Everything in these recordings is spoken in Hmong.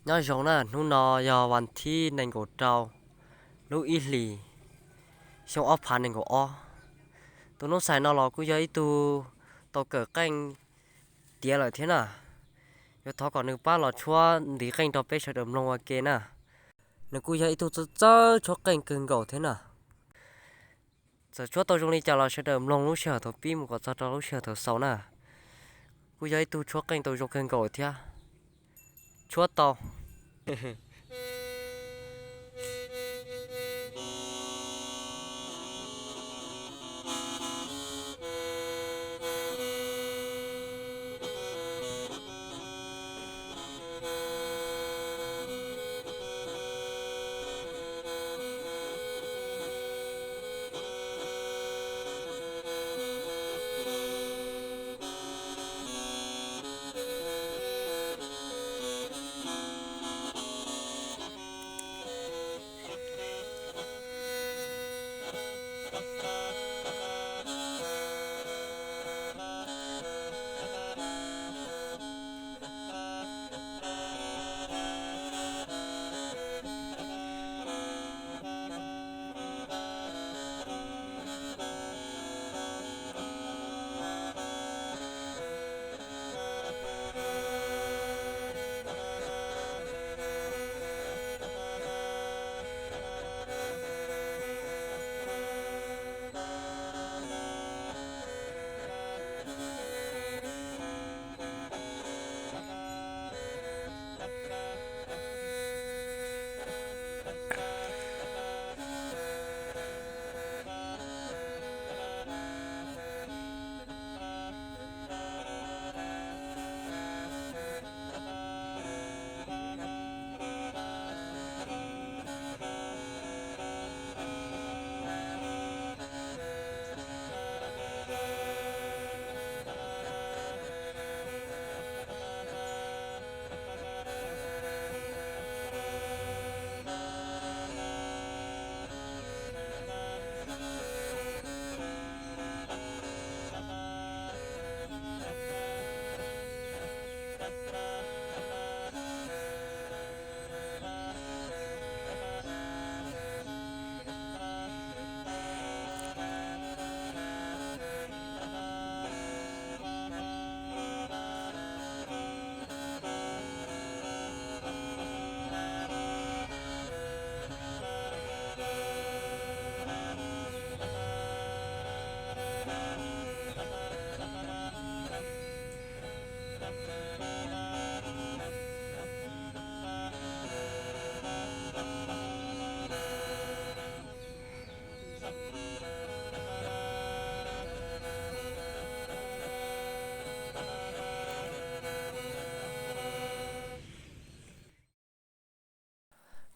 Nyob zoo na, hnub no yog vas thib nees nkaum rau lub ib hlis xyoo ob phav nees nkaum ob. Tus Nuj Xais no los kuj yog ib tug tau kawm qeej tiav lawm thiab na. Yuav thov kom nws pab los tshuab ntiv qeej rau peb sawv daws mloog ua ke na. Nws kuj yog ib tug txawj txawj tshuab qeej kawg nkaus thiab na. Txawm tshuab tau zoo li cas los sawv daws mloog lub sij hawm thaum pib mus kom txog rau lub sij hawm thaum xaus na. Kuj yog ib tug tshuab qeej tau zoo kawg nkaus thiab. Tshuab tau.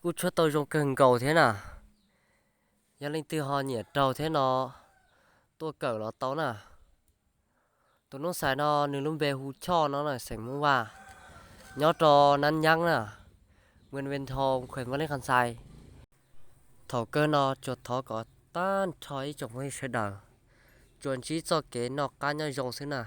Kuj tshuab tau zoo kawg nkaus thiab na. Yog leej twg ho nyiam raug thiab no tuaj kawm los tau na. Tus Nuj Xais no nws lub npe hu Choj no na, xeem Hmoob Vaj, nyob rau Nab Nyab na, Npes Npes Nthos, khuem Vaj Leej Khas Xais. Thaum kawg no tsuas thov kom tag nrho ib tsoom phooj ywg sawv daws tsuas ntsib txoj kev noj qab nyob zoo xwb na.